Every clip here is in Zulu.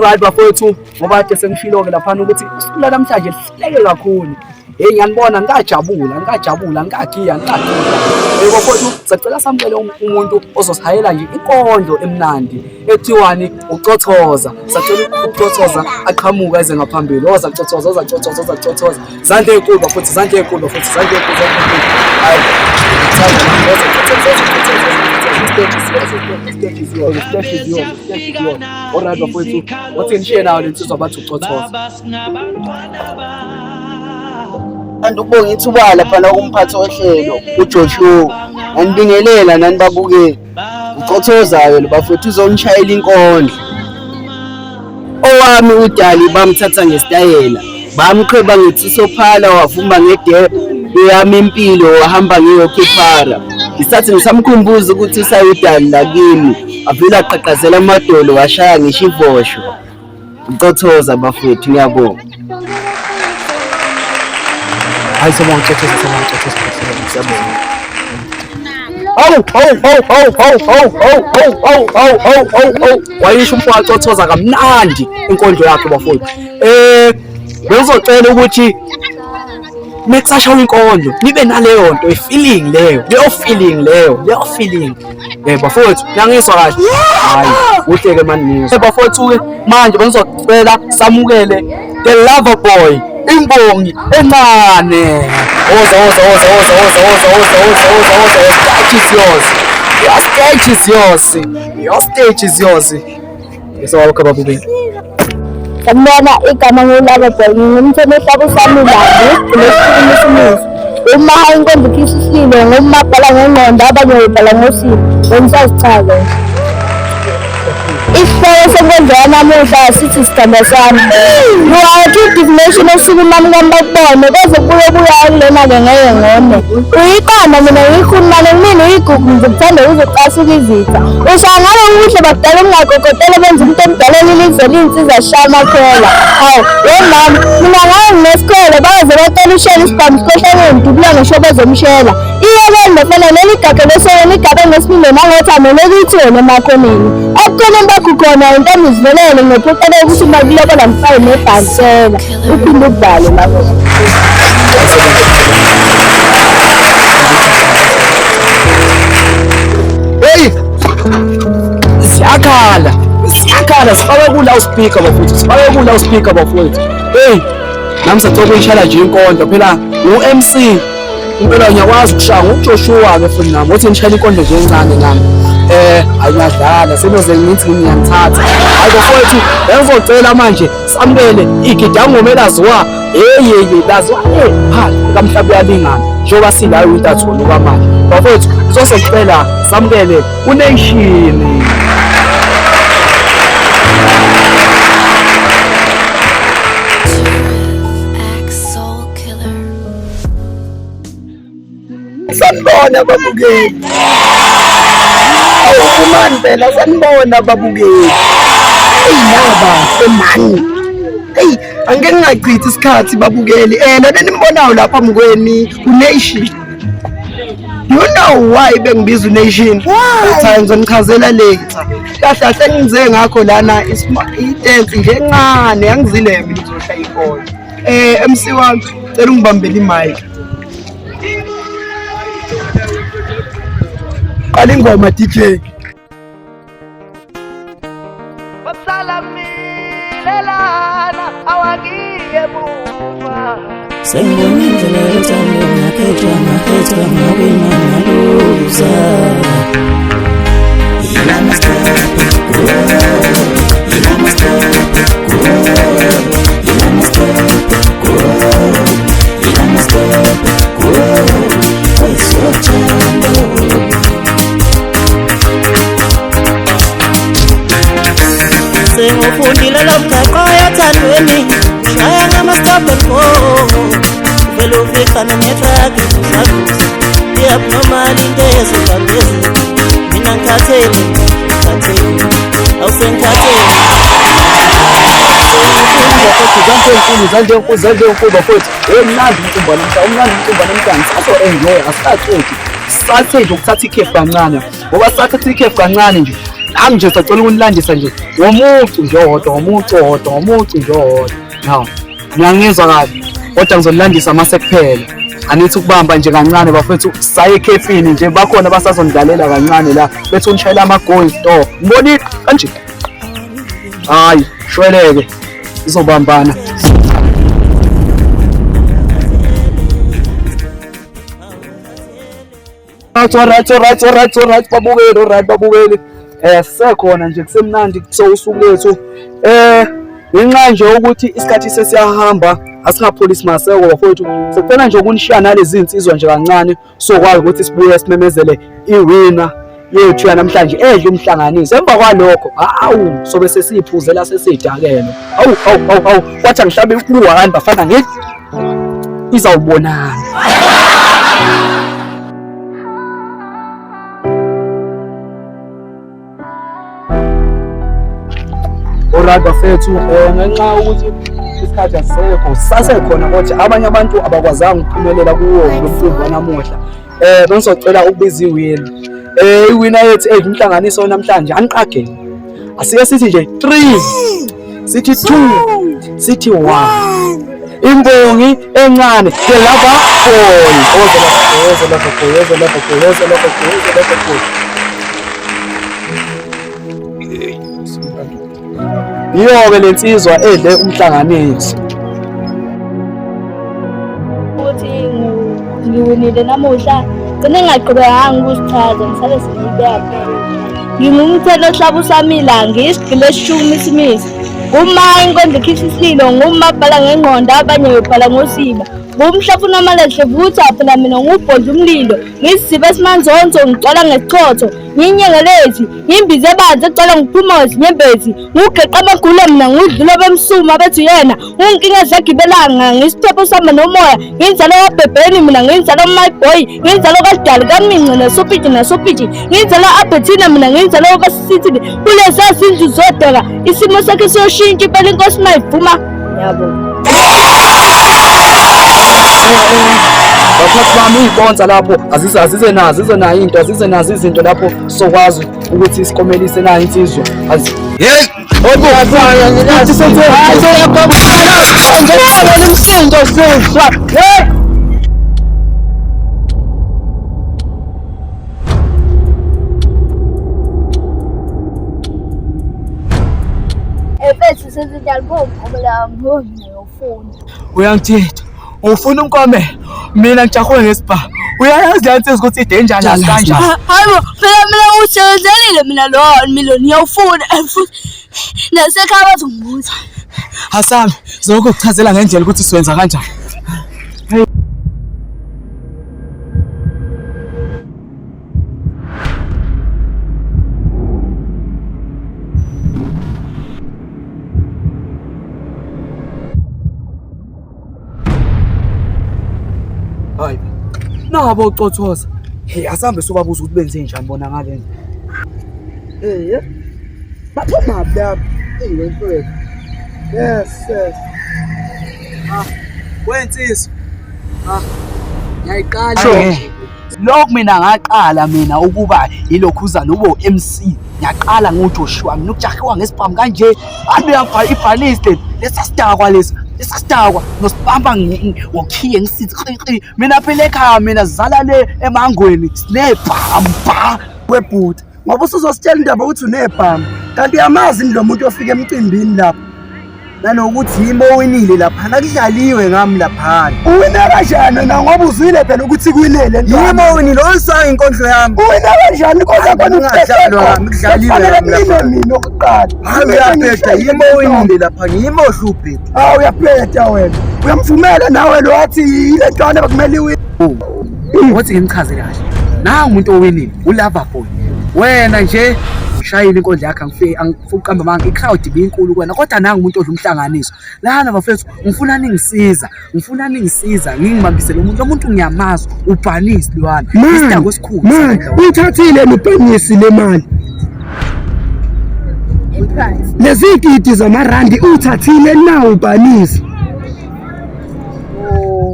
Right bafowethu, ngoba kade sengishilo-ke laphana ukuthi usuku lwanamhlanje lihluleke kakhulu. Hey, ngiyanibona ngikajabula, ngikajabula, ngikagiya, ngikagiya. Hey bafowethu, sacela samukele umuntu ozosihayela nje inkondlo emnandi ekuthiwani ucothoza. Sacela ucothoza aqhamuke eze ngaphambili. Oza cothoza, oza cothoza, oza cothoza. Zandla ey'nkulu bafowethu, zandla ey'nkulu bafowethu, zandla ey'nkulu, zandla ey'nkulu. Hayi, ngithanda nami. Oza cothoza, oza cothoza, oza cothoza. Stage is yours, stage is yours, stage is yours, stage is yours. Alright bafowethu, wathi ngishiye nayo le nsizwa bathi ucothoza. Kanti ukubonga ithuba laphana kumphathi wohlelo uJoshua. Nganibingelela nani babukeli. Ucothozayo lo bafowethu uzongishayela inkondlo. Owami uDali bamthatha ngesitayela, bamqheba ngethisophala wavuma ngedephu eyami impilo wahamba ngeyokhipara. Ngisathi ngisamkhumbuza ukuthi usayudali lakimi, avele aqhaqhazela amadolo washaya ngisho ivosho. Ucothoza bafowethu, ngiyabonga. Hayi siyabonga Cothoza, siyabonga Cothoza, siyabonga. Hawu hawu hawu hawu hawu hawu hawu hawu hawu hawu hawu hawu hawu wayisho umfowethu Cothoza kamnandi inkondlo yakhe bafowethu. Bengizocela ukuthi mekusashawa inkondlo nibe naleyo nto i-feeling leyo, leyo feeling leyo, leyo feeling. Bafowethu, nangizwa kahle. Hayi, kuhle-ke mani ngizwa. Bafowethu-ke manje bengizocela samukele the lover boy, imbongi encane. Woza woza woza woza woza woza woza woza woza woza. Your stage is yours. Your stage is yours. Your stage is yours. Ngisawakho babukeli. Sanibona, igama ngu-Lover Boy, ngingumthweni ohlaba usamila, ngisigcine esikhuluma isimiso. Uma inkondlo ikhishwa isililo, ngoma bhala ngengqondo, abanye bayibhala ngosimo. Bengisazichaza nje. Isihloko senkondlo yanamuhla sithi sithandwa sami. You are a true definition osuku mami kwami bakubone, koze kubuye buya kulena-ke ngeke ngone. Uyiqanda mina ngiyikhulumane kumina uyigugu ngikuthanda uzoqasuka izitha. Ushaya ngalo ubuhle bakudala ungakokotela benza umuntu omdala lilizwe liyinsiza shaya amakhola. Hawu, we mama, mina ngawe nginesikhwele baze bacela ushela isibhamu sikhohlakele ngidubula ngisho bezomshela. Iyekeni bafana leli gaga lesoka ligabe ngesibindi nangothando lokuthi wena emakhoneni. Ebukhoneni bakho khona intombi izivelele ngophoqeleka ukuthi uma kulobola ngifake nebhansela. Uphinde ubhale lapho. Hey! Siyakhala. Siyakhala sifake ku loudspeaker bafowethu. Sifake ku loudspeaker bafowethu. Hey! Nami sacela ukuyishaya nje inkondlo phela ngu-MC impela ngiyakwazi ukushaya nguJoshua ke futhi nami uthi ngishayela inkondlo nje encane nami. Ayiyadlala senoze ngithi ngiyangithatha. Hayi bafowethu, bengizocela manje samukele igidangoma elaziwa hey laziwa pha kamhlaba uyalingana njengoba sila eWinterton okwamanje. Bafowethu sosecela samukele uNation. Sanibona babukeli. Awumani phela sanibona babukeli. Eyi naba mani. Eyi angeke ngingachithi isikhathi babukeli. Lo nenimbonayo lapha mkweni uNation. You know why bengibiza uNation? Why? Ngizonichazela later. Kahle kahle engize ngakho lana i-dance nje encane angizile mina ukuzoshaya inkolo. MC wami cela ungibambele imic. Qala ingoma DJ. Sengibona indlela yothando ngakhethwa ngakhethwa ngawina ngaluza. Yilama stop, yilama stop, yilama stop, yilama stop, kwezothando. Sengufundile lo mgaqo othandweni, shaya ngama-stop and go. Uvele uficane ne-truck ushakuze i-abnormal into eyesuka phezulu. Mina ngikhathele, ngikhathele, awusengikhathele. Sengufundile Bafethu, izandla ey'nkulu, izandla ey'nkulu, izandla ey'nkulu bafethu. Hey, mnandi umcimbi wanamhlanje, umnandi umcimbi wanamhlanje. Saso-enjoy, asikaxoxi. Sathe nje ukuthatha ikhefu kancane, ngoba sathatha ikhefu kancane nje. Nami nje sacela ukunilandisa nje ngomucu nje owodwa, ngomucu owodwa, ngomucu nje owodwa. Hawu, niyangizwa kahle, kodwa ngizonilandisa mase kuphela. Anithi ukubamba nje kancane bafethu, saye ekhefini nje, bakhona basazonidlalela kancane la, bethi unishayela amagoli stop. Ngibonile kanje. Hayi, shweleke. Izobambana. Right, alright, alright, alright, alright, babukeli, alright, babukeli. Sekhona nje kusemnandi kusewusuku lethu. Ngenxa nje ukuthi isikhathi sesiyahamba, asingapholisi maseko bafowethu. Sicela nje ukunishiya nalezi zinsizwa nje kancane sokwazi ukuthi sibuye simemezele iwina yethu yanamhlanje edla umhlanganiso. Emva kwalokho, hawu, sobe sesiyiphuzela sesidakelwe. Hawu, hawu, hawu, hawu, kwathi angihlabe uwani bafana ngithi izawubonana. Alright bafethu, ngenxa yokuthi isikhathi asisekho, sasekhona kodwa abanye abantu abakwazanga ukuphumelela kuwo lo mcimbi wanamuhla. Bengizocela ukubiza iwina. Iwina yethu edla umhlanganiso namhlanje aniqagele. Asike sithi nje 3 sithi 2 sithi 1. Imbongi encane the lover boy. Oze lover boy, oze lover boy, oze lover boy, oze lover boy, oze lover boy. Yiyo-ke le nsizwa edle umhlanganiso. Ukuthi ngiwinile namuhla, gcine ngingaqhubekanga ukuzichaza, ngisale sengiyibeka phela. Ngingumthelo ohlaba usamila, ngiyisigqila esishukuma isimisi. Nguma inkondlo ikhishwa isililo, nguma bhala ngengqondo, abanye bebhala ngosiba. Ngumhlafuna amalahle vutha phela mina ngubhodla umlilo, ngisiziba esimanzonzo ngigcwala ngesichotho. Nginyengelezi, ngimbize banzi ecala ngiphuma izinyembezi, ngugeqa amagula mina ngudlula bemsuma bethi yena, unginkinga zagibelanga, ngisithepho sihamba nomoya, nginzalo kabhebheni mina nginzalo my boy, nginzalo kadali kaminci nesopiti nesopiti, nginzalo Albertina mina nginzalo kasisithi kuleza zindlu zodaka, isimo sakhe siyoshintsha impela inkosi mayivuma. Yabo. Baphathi bami iy'ponsa lapho azize azize nazo azize nayo into azize nazo izinto lapho sokwazi ukuthi sikomelise nayo insizwa azi Hey! Hey! Mfethu senzenjani pho umqobela wami ngiyofuna. Uyangithetha. Ufuna umkomelo. Mina ngijahwe ngesibhamu. Uyayazi le nsizwa ukuthi i-dangerous kanjani. Hayibo phela mina ngiwusebenzelile mina lo million ngiyawufuna and futhi nasekhaya bazongibuza. Hasami, zokuchazela ngendlela ukuthi siwenza kanjani. Hayi. Nabo ocothoza. Hey, asambe sobabuza ukuthi benze njani bona ngale ndlela. Eh. Baphuma lapha. Hey, wemfowethu. Yes, yes. Ah, wensizwa. Ah, ngiyayiqala. Lokhu mina ngaqala mina ukuba yilokhuzana ube MC. Ngiyaqala ngoJoshua mina ukujahiwa ngesibhamu kanje. Abantu uyabhala ibhaliste lesa sidakwa lesi. Lesa sidakwa nosibamba ngokhiye ngisithi kri kri. Mina phela ekhaya mina zala le emangweni sinebhamu bha. Webhuti ngoba usuzositshela indaba ukuthi unebhamu kanti uyamazi lo muntu ofika emcimbini lapha nanokuthi yimi owinile laphana kudlaliwe ngami laphana. Uwine kanjani wena ngoba uzwile phela ukuthi kuwinele ntwana. Yimi owinile oyiswanga inkondlo yami. Uwine kanjani inkosi yakho Kudlaliwe ngami, kudlaliwe Kufanele ngami kuwine lapha. mina okokuqala. Hayi uyabheda yimi owinile lapha yimi ohlubheda. Hawu uyabheda wena. Uyamvumela nawe lo wathi ile ntwana bekumele iwine. Wathi ngimchaze kahle. Nangu umuntu owinile, uLover Boy. Wena nje ushayile inkondlo yakhe angifiki angifuni ukuqamba amanga i-crowd ibinkulu kuwena kodwa nangu umuntu odla umhlanganiso. Lana bafethu ngifuna ningisiza, ngifuna ningisiza ngingibambise lo muntu. Lo muntu ngiyamazi, ubhanisi lwana. Isidako esikhulu. Man, uyithathile nobhanisi le mali. Lezi gidi zamarandi uthathile na ubanisi.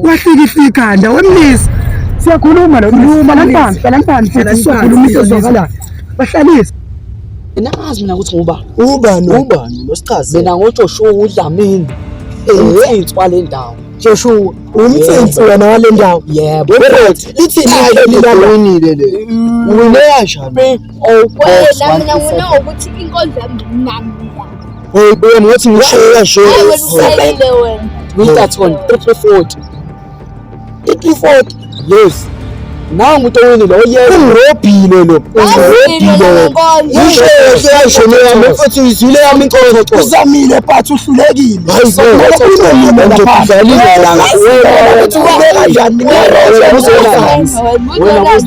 Wahlikihla ikhanda wemlisa. Siyakhuluma lo khuluma lantwana, hlalani phansi futhi sizokhuluma into ezwakalayo. Bahlalise. Mina ngazi mina ukuthi ngubani. Ubani? Ubani? Nosichaze. Mina ngoJoshua uDlamini. Umthinsi wale ndawo. Joshua, umthinsi wena wale ndawo. Yebo. Lithini ke lila la? Winile le. Uwine kanjani? Wena mina ngifuna ukuthi inkonzo yami ngimnandi. Hey boy, ngathi ngisho kanje. Hayi wena uselile wena. Winterton 340. 340. Yes. Nangu umuntu owinile oyedwa. Ungirobhile lo. Ungirobhile Ungirobhile. ngenkonzo. Isho kahle yami mfethu izwile yami inkonzo. Uzamile but uhlulekile. Hayi bo. Ngoba unolimi lapha. Udlalile la. Ukuthi ube kanjani? Wena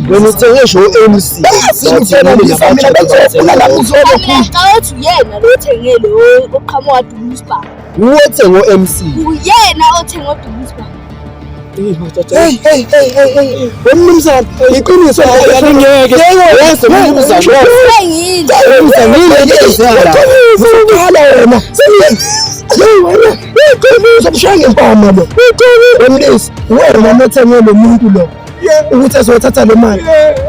wena uthenge sho MC. Mina bengizofuna la uzolo Mina ngicabanga ukuthi uyena lo othenge lo oqhamuka Dumisba. Uwothengo MC. Uyena othenga uDumisba. Hey hey hey hey hey. Wemnumzane, iqiniso Ngeke. Yebo, mnumzane. Uthengile. Uqala wena. Hey wena, iqiniso mshaya ngempama lo. Wemlisi, wena nothenge lo muntu lo. Ukuthi ezothatha le mali.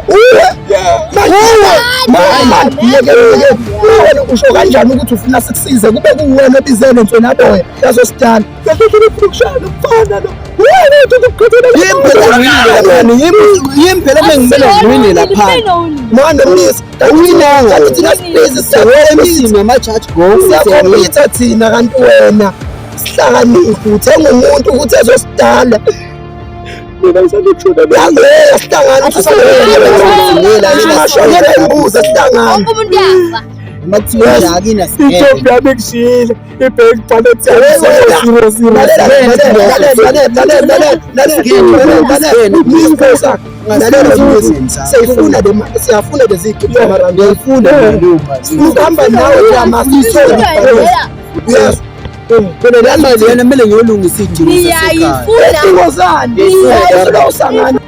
Uwe. Manje manje wena usho kanjani ukuthi ufuna sikusize kube kuwena obizele nswenaboya yazosidala. Yazokushaya lo mfana lo. Wena uthi ukuqhathela Yimi phela bengimele ngiwine lapha. Manje mlisi, Uwinanga. kanti thina sibhizi MC nama-judge go. siyakhompyutha thina kanti wena sihlakaniphe uthenga umuntu ukuthi ezosidala Mina ngisandukufunda. yangeya sihlangane sishonela imbuzi sihlangane Wonke umuntu uyafa. Makuthiwa akina singeke. Intombi yami ngishiyile. I-bank balance yami 000. siyifuna le mali siyafuna lezi gidi zamarandi Ngiyayifunda leyo mali. uhamba nawe Uyayifuna. yes Phela le mali lena kumele ngiyolungisa idingo zasekhaya. Ngiyayifuna. idingo zani usangana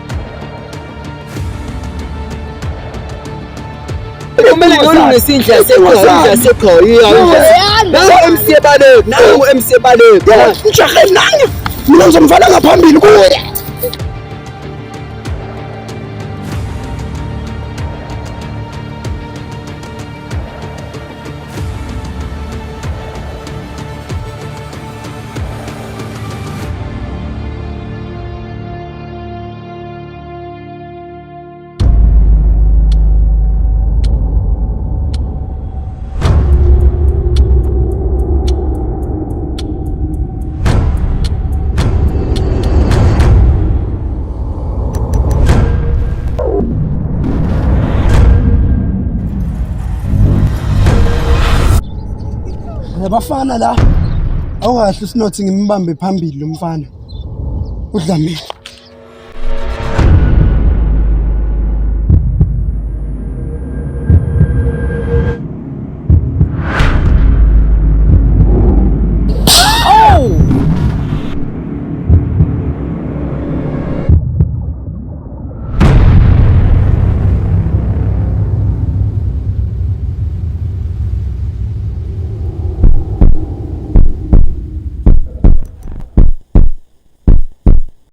Kumele ngiyolungisa indlu yasekhaya, indlu yasekhaya. Uyani. Nangu MC ebaleka, nangu MC ebaleka. ngijahe nani mina ngizomvala ngaphambili kuye Labafana la awukahle usinothi ngimbambe phambili lo mfana. Udlamile.